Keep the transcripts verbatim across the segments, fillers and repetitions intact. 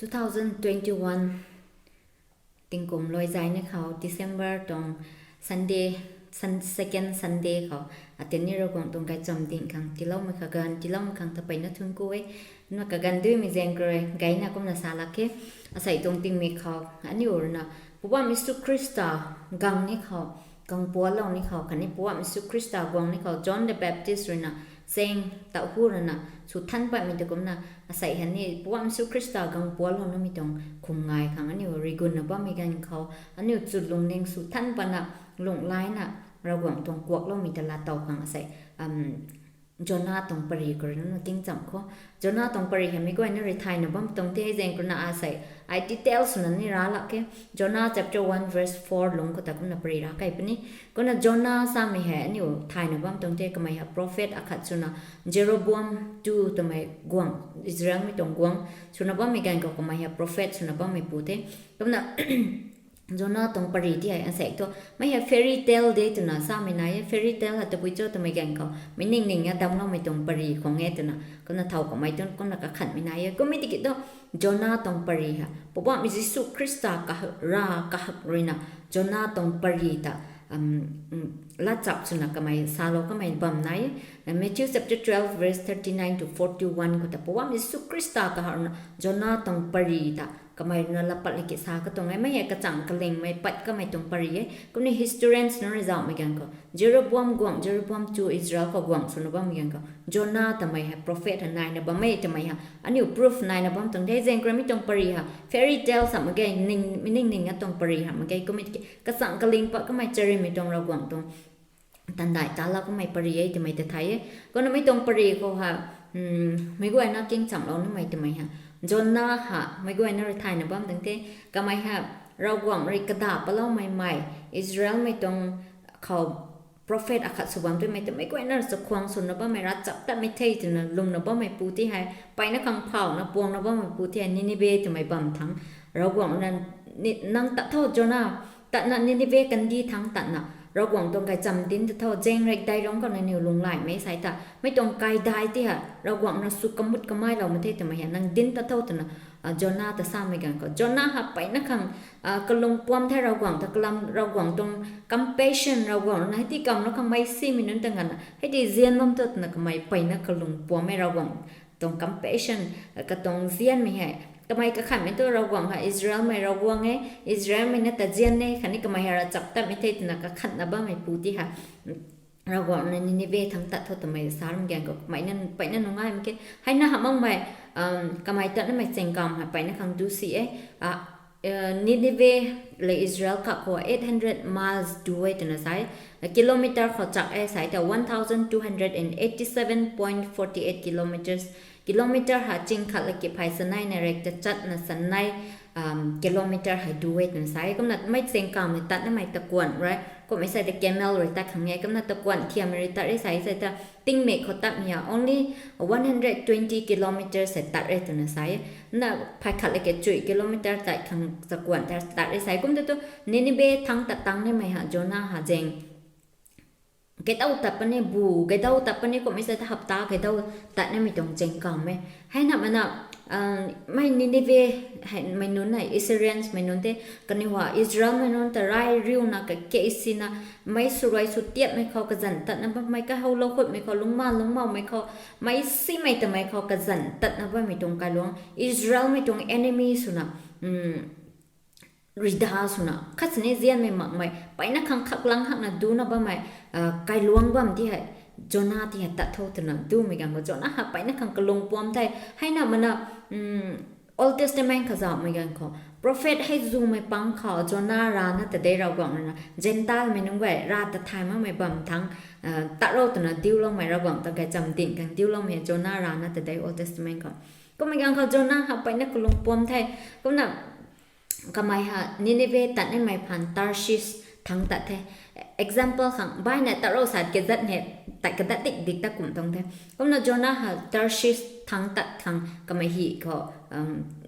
Two thousand twenty-one tingkum luai zai ni khou December tuang Sunday, sun-, second Sunday khou, ata ni Ravguangc tuang gaychamv ding khang tiiloumei kaganv, tiiloumei khang ta peyna thuanc ku e. Na kaganv duimei zaeng khou rui gayna kumna sa lak khe. Asei tuang tingmik khou aniu rui na Poubauhmei Jisu Khrista gang ni khou, gang pualou ni khou khatni Poubauhmei Jisu Khrista guang ni khou John the Baptist rui na chaeng ta hu rui na sw than patmei ta kumna, asei hei ni Poubauhmei Jisu Khrista gang pualou namei tuang khum ngai khang aniu rigunna bammei ganv khou, aniu chu lungning sw than patna, lunghlaina, Ravguangc tuang kuakloumei ta laa tow khang asei, Jona tuang pary khou rui na tingcham khou. Jona tuang pary hei meic guayna rui thayna bam tuang the, zaeng khou na asei ai detail swna ni ra lak khe. Jona chapter one verse four lungc khou ta kumna pary ra key puni. Kumna Jona samei hei aniu thayna bam tuang the, kamei hei prophet akhat swna Jeroboam two twmei guangc, Israelmei tuang guangc swna bammei ganv khou kamei hei prophet swna bammei pu the. Kumna Jona tuang pary ti hei asei thu mei hei fairy tale de twna samei nai e. Fairy tale hei tabui cho twmei ganv khou mei ning ning a damcloumei tuang pary khang e twna kumna thow kamei tu kumna kakhanmei nai e. Kummei tiki thu Jona tuang pary hei Poubauhmei Jisu Khrista kaha-, ra kahak rui na Jona tuang pary ta lachap swna kamei salou kamei bam nai e. Matthew chapter twelve verse thirty-nine to forty-one khou ta Poubauhmei Jisu Khrista kahak rui na Jona tuang pary ta kamei rui na laa pat laki sa katuang e. Mei hei kachang kalingmei pat kamei tuang pary e. Kumna historians nunc rui zauhmei ganv khou Jeroboam guangc, Jeroboam two Israel khou guangc swna bammei ganv khou Jona twmei hei prophet hei naina bammei twmei hei aniu proof naina bam tuang the. Zaeng khou rui mi tuang pary hei fairy tale sa mak ge, ning, mi ning ning a tuang pary hei mak ge. Kummei tiki kachang kaling pat kamei charynmei tuang Ravguangc tuang tandai ta laa kamei pary e twmei ta thay e. Kumna mei tuang pary khou hei meic guayna tingchamlou numei twmei hei Jona hei meic guayna rui thayna bam tuang the. Kamei hei Ravguangc rui kada paloumei mei, Israelmei tuang khou prophet akhat sw bam twmei twmei guayna rui chakhwang swna bammei, ravchaptatmei the twna lwmna bammei pu ti hei peyna khang phawna puangna bammei pu ti hei Ninive twmei bam thangc Ravguangc na, ni, nang tat tho Jona, tatna Ninive kandih thangc tatna Ravguangc tuang gaychamv dinc tat tho, zaeng rey dailuang khou nangniw lunghlaimei sei ta mei tuang kaidai ti hei Ravguangc na sw kamut kamailoumei the twmei hei nang dinc tat tho twna Jona ta samei ganv khou Jona hei peyna khang kalung puam the. Ravguangc ta kalam, Ravguangc tuang compassion, Ravguangc na hei ti kamna khang mei simei nunc ta nganvna hei ti zian bam tho twna kamei peyna kalung puam e. Ravguangc tuang compassion, katuang zianmei hei kamei kakhanmei thu Ravguangc hei Israelmei Ravguangc e, Israelmei na ta zian e khatni kamei hei ravchaptatmei the twna kakhanna bammei pu ti hei Ravguangc na Ninive thangc tat tho twmei sa ram ganv khou kamei na peyna nungai mak khe. Heina hamh makmei kamei tatnamei chaengkam hei peyna khang du si e. Ninive le Israel kak khou eight hundred miles du e twna sa e. Kilometer khou chak e sa e ta one thousand two hundred and eighty-seven point forty-eight kilometers. Kilometer hei ching khat laki phey sanei na rek tachatna sanei kilometer hei du e twna sa e. Kumna mei chaengkam hei tatnamei takuanh rui kummei sei ta camel rui tat khang e. Kumna takuanh thiammei rui tat re sa e sei ta tingmik khou tatmei hei only one hundred twenty kilometers hei tat re twna sa e. Na phey khat laki chuih kilometer tat khang takuanh tat re sa e. Kum tu tu Ninive thangc tat tang nimei hei Jona hei zaeng gaydaw tat puni, bu gaydaw tat puni, kummei sei ta hapta gaydaw tat nimei tuang chaengkam e. Heina mana mei Ninive hei mei nunc hei Assyrians mei nunc the, kaniw hei Israelmei nunc ta rai riuna kakei sina mei swruai sw tiapmei khou kazanc tatna bammei, kahowlou khutmei khou lungcma lungcmaumei khou mei simei tamei khou kazanc tatna bammei tuang kailuangc, Israelmei tuang enemy swna rida swna khat sini zianmei makmei peyna khang khaklang hakna duna bammei kailuangc bam ti hei Jona ti hei tat tho twna dumei ganv khou Jona hei peyna khang kalung puam the. Heina mana Old Testament khou zauhmei ganv khou prophet hei zumei pang khou Jona rana ta de Ravguangc rui na Gentilemei nunc guay ra ta thay makmei bam thangc tat ro twna diuloumei, Ravguangc ta gaychamv ding khang diuloumei Jona rana ta de Old Testament khou. Kummei ganv khou Jona hei peyna kalung puam the. Kumna kamei hei Ninive tat nimei phaan Tarshish thangc tat the. Example khang baina tat ro sat kazat hei tat kadat dik dik tat kum tuang the. Kumna Jona hei Tarshish thangc tat khang kamei hi khou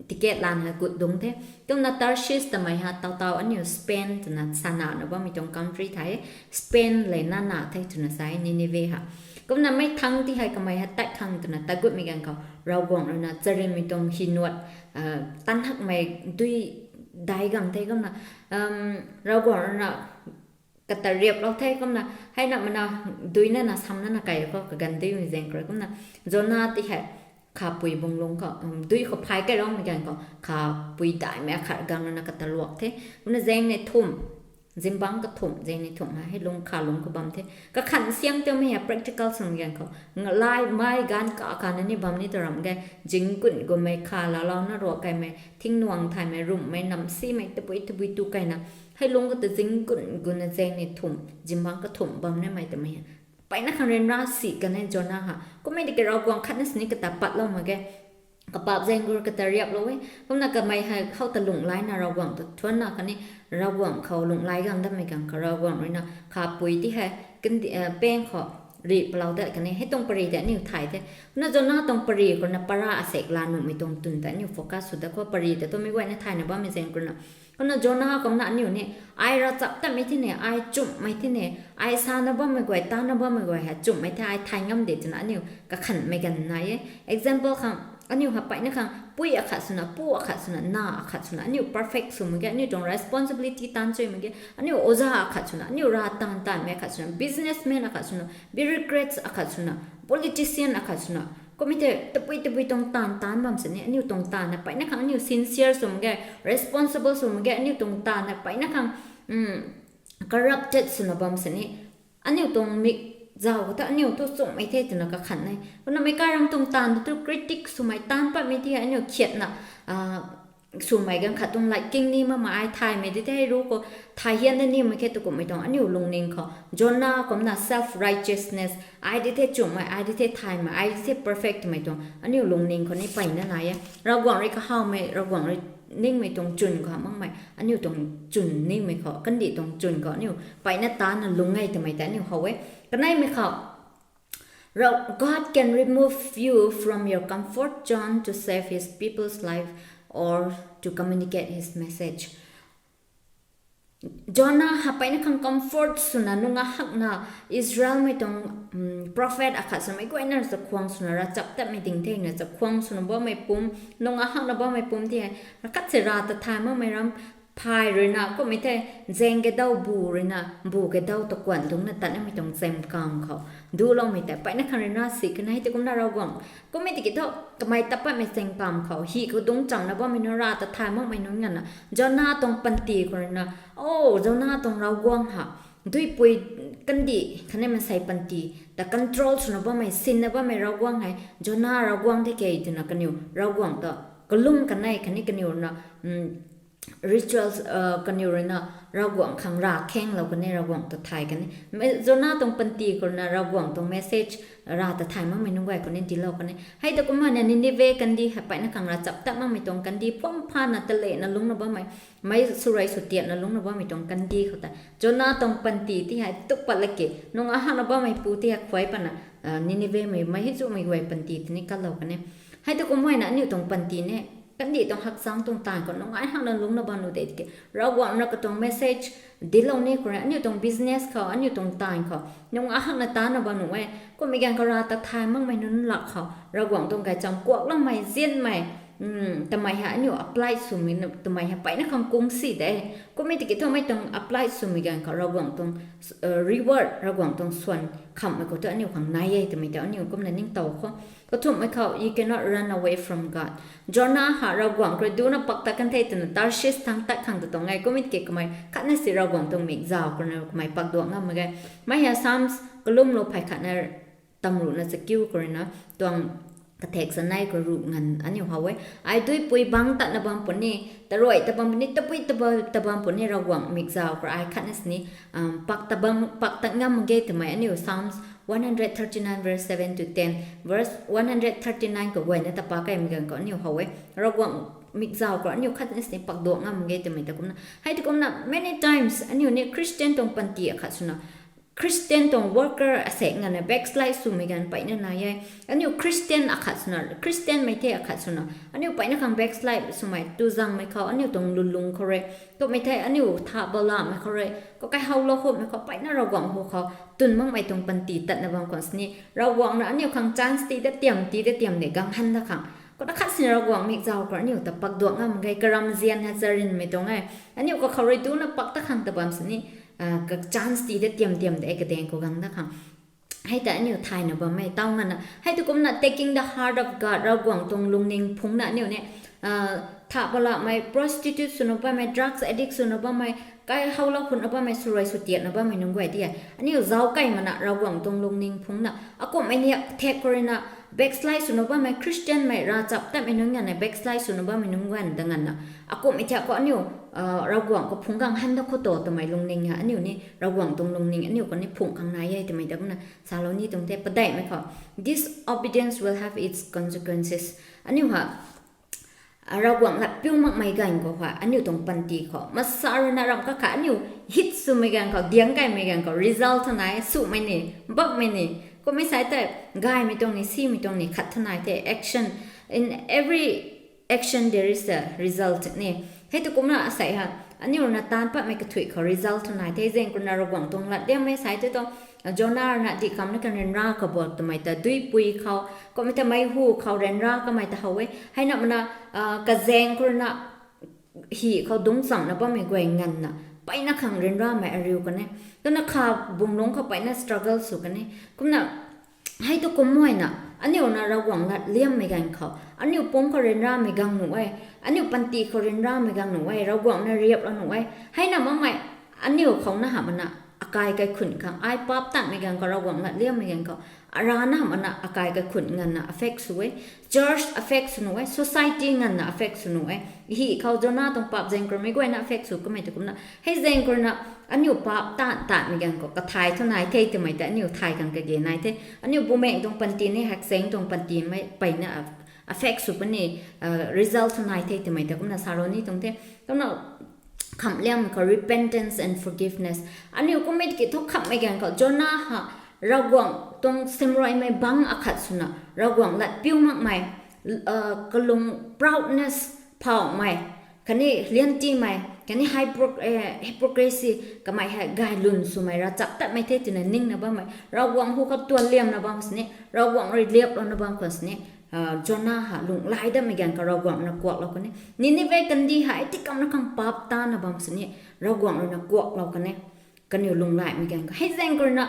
ticket lan hei gut dungc the. Kumna Tarshish tamei hei taw taw aniu Spain twna sana na bammei tuang country the. Spain le nana the twna sa e Ninive hei. Kumna mei thangc ti hei kamei hei tat khang twna tat gutmei ganv khou, Ravguangc ruina charimmei tuang hi nuat, tan hakmei dui dai gang the kumna, Ravguangc ruina kata riaplou the kumna, hei na mana dui na na sam na na kai khou kaganv duimei zaeng khou rui kumna, Jona ti hei khapui bung lungc khou, dui khou phay kailoumei ganv khou khapui daihmei akhat gang ruina kata luak the. Kumna zaeng ni thumh, zingbangc kathumh, zaeng ni thumh hei lungc kha lungc khou bam the. Kakhan siang tiumei hei practical swmei ganv khou, ngalai mei ganv ka kana ni bam ni tw ram ge, zingkun gumei kha lalouna ruak kaimei, thingnuang thaymei, rumhmei, namsimei, tabui tabui tu kaina, hei lungc khou ta zingkun guna zaeng ni thumh, zingbangc kathumh bam nimei twmei hei, peyna khang ryanra si kan e Jona ha. Kummei tiki Ravguangc khatna sini kata patlou mak ge. Kapap zaeng gur kata riaplou e. Kumna kamei hei how ta lunghlaina Ravguangc ta thuanna khatni Ravguangc khou lunghlai gang dammei ganv khou Ravguangc ruina khapui ti hei pang khou rih palou dat kan e. Hei tuang pary tei aniu thay the. Kumna Jona tuang pary khou ruina para asek la nuhmei tuang twn ta aniu focus sw dat khou pary ta twmei guayna thayna bammei zaeng khou ruina Kumna Jona kumna aniu ni, ai ravchaptatmei thei ni, ai chumhmei thei ni, ai sana bammei guay, tana bammei guay hei chumhmei the, ai thay ngam de twna aniu kakhanmei ganv nai e. Example khang, aniu hei peyna khang pui akhat swna, pu akhat swna, na akhat swna, aniu perfect sw mak ge, aniu tuang responsibility taanv chuy mak ge, aniu oja akhat swna, aniu rav taanv taanvmei akhat swna, businessman akhat swna, bureaucrats akhat swna, politician akhat swna, kummei tei tabui tabui tuang taanv taanc bam sini, aniu tuang taanv na peyna khang aniu sincere sw mak ge, responsible sw mak ge, aniu tuang taanv na peyna khang corrupted swna bam sini, aniu tuang mik zauc khou ta aniu thu chumhmei the twna kakhan e. Kumna meic karam tuang taanv tu critic swmei taanc patmei ti aniu khiatna swmei ganv khat tuang lat king ni makmei ai thaymei di the ru khou thay hian na nimei khe tu kummei tuang aniu lungning khou Jona kumna self righteousness, ai di the chumhmei, ai di the thaymei, ai di the perfect twmei tuang aniu lungning khou ni peyna nai e. Ravguangc rui kahawmei, Ravguangc rui ningmei tuang chwn khou makmei aniu tuang chwn ningmei khou, kandih tuang chwn khou aniu peyna tana lung e twmei ta aniu how e. Kaneimei khou God can remove you from your comfort zone to save his people's life or to communicate his message. Jona hei peyna khang comfort swna nung ahakna Israelmei tuang prophet akhat swmei guayna chakhwang swna ravchaptatmei ding thena chakhwang swna bammei pum, nung ahakna bammei pum ti hei khat se rav ta thay makmei ram phay ruina kummei the, zaeng kadau bu ruina bu kadau ta kuan dungcna tatnamei tuang zaeng kam khou duloumei tei peyna khang ruina si kan e. Ti kumna Ravguangc kummei tiki thu kamei tat patmei zaeng kam khou hi khou dungc chamna bammei nunc, rav ta thay makmei nunc nganvna Jona tuang panty khou ruina, o, Jona tuang Ravguangc ha, duipui kandih khatni mansei panty ta control swna bammei, sinna bammei Ravguangc hei Jona Ravguangc the ke twna kaniw Ravguangc ta kalum kan e. Khatni kaniw ruina rituals, kaniw ruina Ravguangc khang rav khenglou kan e, Ravguangc ta thay kan e. Jona tuang panty khou ruina Ravguangc tuang message rav ta thay makmei nunc guay khou ni dinclou kan e. Hei ta kumna Ninive kandih hei peyna khang ravchaptat makmei tuang kandih, phum phana talehna lungcna bammei, meic swrei swtiatna lungcna bammei tuang kandih khou tei Jona tuang panty ti hei tuk pat lak ki nung ahakna bammei pu ti hei khuay patna Ninivemei mei hi chumei guay panty tini katlou kan e. Hei ta kumna aniu tuang panty ni kandih tuang hakchang tuang taanv khou nung ahakna lungcna bam nu de tiki Ravguangc ruina katuang message dinclou ni khou rui aniu tuang business khou, aniu tuang taanv khou nung ahakna tana bam nu e. Kummei ganv khou rav ta thay makmei nunc lak khou Ravguangc tuang gaychamv kuakloumei, zianmei, tamei hei aniu apply swmei, tamei hei peyna khang kung si de. Kummei tiki thumei tuang apply swmei ganv khou Ravguangc tuang reward, Ravguangc tuang swan khamhmei khou thu aniu khang nai e twmei ta aniu kumna ningtow khou. Kathumhmei khou, you cannot run away from God. Jona ha Ravguangc khou rui duna pak tat kan the twna Tarshish thangc tat khang ta tuang e. Kummei tiki kamei khatna si Ravguangc tuang mikzauc khou ruina kamei pakduak ngam mak ge. Mei hei Psalms kalumlou phay khatna tamruhna chakiu khou ruina tuang kathek chanei khou ruh nganv aniu how e. Ai duipui bangc tatna bam puni, taruai ta bam puni, tabui ta bam puni Ravguangc mikzauc khou rui ai khatna sini pak tat ngam mak ge twmei aniu Psalms one hundred thirty-nine verse seven to ten, verse one hundred thirty-nine khou guayna ta pa kaimei ganv khou aniu how e. Ravguangc mikzauc khou rui aniu khatna sini pakduak ngam mak ge twmei ta kumna. Hei ta kumna many times aniu ni Christian tuang panty akhat swna Christian tuang worker asei nganvna backslide swmei ganv peyna nai e. Aniu Christian akhat swna, Christianmei the akhat swna aniu peyna khang backslide swmei tu zangmei khou aniu tuang lulung khou rui, kummei thei aniu tha balamei khou rui, kou kaihowlou khumei khou peyna Ravguangc hu khou twn makmei tuang panty tatna bam khwan sini, Ravguangc na aniu khang chance ti da tiam, ti da tiam de gang han da khang. Kumna khat sini Ravguangc mikzau khou aniu ta pakduak ngam ge, karamzian hei charynmei tuang e. Aniu kakhou rui duna pak ta khang ta bam sini, ka chance ti da tiam tiam de kadaeng khou gang da khang. Hei ta aniu thayna bam e, taw nganvna hei tu kumna taking the heart of God, Ravguangc tuang lungning phungcna aniu ni, tha balamei prostitute swna bammei, drugs addict swna bammei, kaihowlou khunna bammei, swrui swtiatna bammei nunc guay ti e. Aniu zauc kai mana Ravguangc tuang lungning phungcna akumhmei ni thek khou ruina backslide swna bammei, Christianmei ravchaptatmei nunc nganvna backslide swna bammei nunc guay ta nganvna akumhmei thek khou aniu Ravguangc khou phungc gang han da khou to twmei lungning ha, aniu ni Ravguangc tuang lungning aniu khou ni phungc khang nai e twmei ta kumna salou ni tuang the. Padeihmei khou, disobedience will have its consequences. Aniu ha Ravguangc lat piu makmei ganv khou ha aniu tuang panty khou masa ruina ramh kakhat aniu hit swmei ganv khou, diang kaimei ganv khou result tha nai, sumei ni, bakmei ni, kummei sai tei gaymei tuang ni, simei tuang ni khat tha nai the. Action, in every action there is a result ni. Hei tu kumna asei ha aniu ruina taanc patmei kathuic khou result tha nai the. Zaeng khou ruina Ravguangc tuang lat liammei sai tei tu, Jona ruina dih kamna kan ryanra kabuak twmei ta duipui khou, kummei ta meic hu khou ryanra kamei ta how e. Hei na mana kazaeng khou ruina hi khou dungc chamna bammei guay nganvna peyna khang ryanramei ariu kan e. Kumna kha bumlungc khou peyna struggle sw kan e. Kumna hei tu kumna aniu na Ravguangc lat liammei ganv khou aniu pumc khou ryanramei gang nuh e, aniu panty khou ryanramei gang nuh e, Ravguangc na riaplou nuh e. Hei na makmei aniu khou na hamh mana akai kaikhunc khang, ai paap tanmei ganv khou, Ravguangc lat liammei ganv khou, arana hamh mana akai kaikhunc nganvna affect sw e, church affect sw nuh e, society nganvna affect sw nuh e. Hi khou Jona tuang paap zaeng khou rui meic guayna affect sw kamei tu kumna hei zaeng khou ruina aniu paap tan tanmei ganv khou kathay thu nai the twmei ta aniu thay khang kage nai the. Aniu bumaengh tuang panty ni, haksaeng tuang panty mei peyna affect sw puni, result thu nai the twmei ta kumna salou ni tuang the. Kumna khamhliangmei khou repentance and forgiveness. Aniu kummei tiki thu khamhmei ganv khou Jona ha Ravguangc tuang simruaimei bangc akhat swna Ravguangc lat piu makmei, kalung proudness phauhmei, khatni liantimei, khatni hypocrisy, kamei hei gay lun swmei, ravchaptatmei the twna ningna bammei, Ravguangc hu khou tuan liamna bam sini, Ravguangc rui liaplouna bam khwan sini, Jona ha lunghlaic datmei ganv khou Ravguangc na kuaklou kan e. Ninive kandih hei tikamna khang paap tana bam sini Ravguangc rui na kuaklou kan e. Kaniw lunghlaicmei ganv khou hei zaeng khou ruina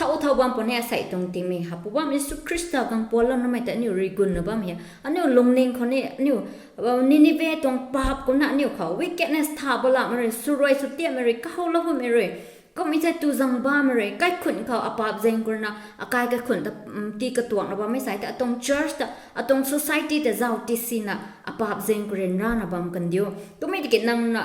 thow thow bam puni, asei tuang tingmik ha Poubauhmei Jisu Khrista khang puanlounamei ta aniu rui gunna bam e. Aniu lungning khou ni aniu Ninive tuang paap kumna aniu khou wickedness tha balamei rui, swrui swtiatmei rui, kahowlou khumei rui, kummei ta tu zang bammei rui, kaikhunc khou apaap zaeng khou ruina akai kaikhunc ta tii katuakna bammei sai ta, atuang church ta, atuang society ta zauc tisina apaap zaeng khou ryanrana bam kandiu. Kummei tiki nang na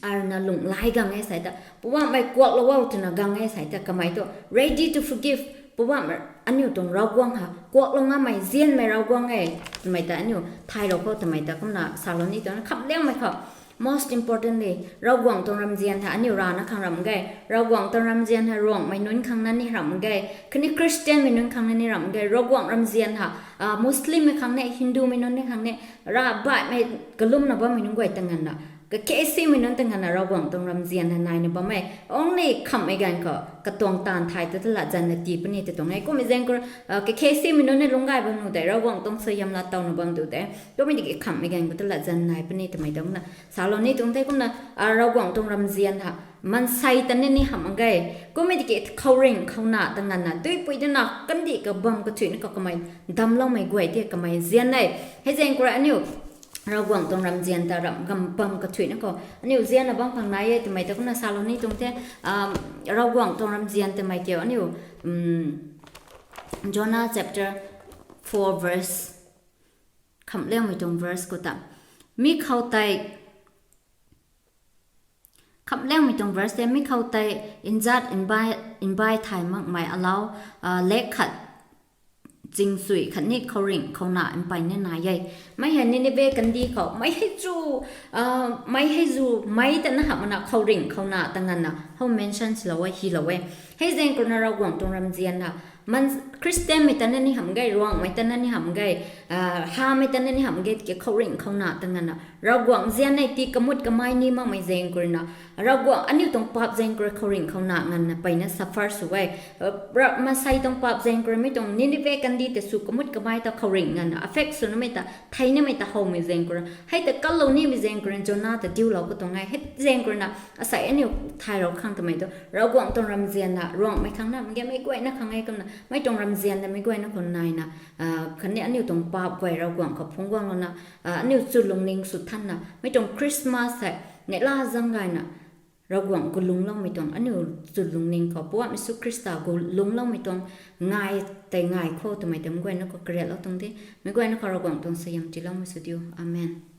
arna lunghlaic gang e sai ta, Poubauhmei kuaklou o twna gang e sai ta, kamei tu ready to forgive. Poubauhmei, aniu tuang Ravguangc ha kuaklou ngamei, nzianmei Ravguangc e twmei ta aniu thaylou khou twmei ta kumna salou ni tuang khamhliangmei khou. Most importantly, Ravguangc tuang ramzian ha aniu rana khang ramh ge. Ravguangc tuang ramzian ha Ruanghmei nunc khang na ni ramh ge, khatni Christianmei nunc khang na ni ramh ge. Ravguangc ramzian ha Muslimmei khang ni, Hindumei nunc ni khang ni, ravbaihmei kalumna bammei nunc guay ta nganvna, kakhe simei nunc ta nganvna Ravguangc tuang ramzian ha naina bam e. Only khamhmei ganv khou katuang taanv thay tu ta latzan na tii puni ta tuang e. Kummei zaeng khou kakhe simei nunc ni lungc gay bam nuh de, Ravguangc tuang suaihiam laa towna bam tu de. Kummei tiki khamhmei ganv khou ta latzan nai puni twmei ta kumna salou ni tuang the. Kumna Ravguangc tuang ramzian ha maansei ta ni ni hamh mak ge. Kummei tiki khouringh khouna ta nganvna duipui duna kandih kabam kathuicna khou kamei damcloumei guay ti kamei nzian e. Hei zaeng khou rui aniu Ravguangc tuang ramzian ta ramh gam bam kathuicna khou aniu nzianna bam khang nai e twmei ta kumna salou ni tuang the. Ravguangc tuang ramzian twmei kiu aniu Jonah chapter four verse, khamhliangmei tuang verse khou ta, mi khou tei, khamhliangmei tuang verse tei, mi khou tei nzat nbai thay makmei alau lek khat, chingchui khatni khouringh khouna mpeyna nai e. Mei hei Ninive kandih khou mei hei zu, mei hei zu, mei ta na hamh mana khouringh khouna ta nganvna Hou mention swlou e, hylou e. Hei zaeng khou rui na Ravguangc tuang ramzian na, man, Christianmei ta na ni hamh ge, Ruanghmei ta na ni hamh ge, hamhmei ta na ni hamh ge, tiki khouringh khou na ta nganvna Ravguangc zian nei ti kamut kamei ni makmei zaeng khou rui na, Ravguangc aniu tuang paap zaeng khou rui khouringh khou na nganvna mpeyna suffer sw e. Ra-, maansei tuang paap zaeng khou rui mi tuang Ninive kandih ta sw kamut kamei ta khouringh nganvna affect sw namei ta, thei namei ta howmei zaeng khou rui, hei ta kalou nimei zaeng khou rui Jona ta diulou khou tuang e. Hei zaeng khou rui na, asei aniu thaylou khang twmei tu Ravguangc tuang ramzian na, Ruanghmei khang na, mei ge meic guayna khang e kumna, mei tuang ramzian na meic guayna khou naina, khatni aniu tuang paap guay Ravguangc khou phungc guanglouna, aniu chulungning sw thanna, mei tuang Christmas hei, neihla zaeng gayna, Ravguangc gu lungcloumei tuang, aniu chulungning khou Poubauhmei Jisu Khrista gu lungcloumei tuang, ngai tei ngai khou twmei ta meic guayna khou kariatlou tuang de, meic guayna khou Ravguangc tuang suaihiam tiiloumei sw diu. Amen.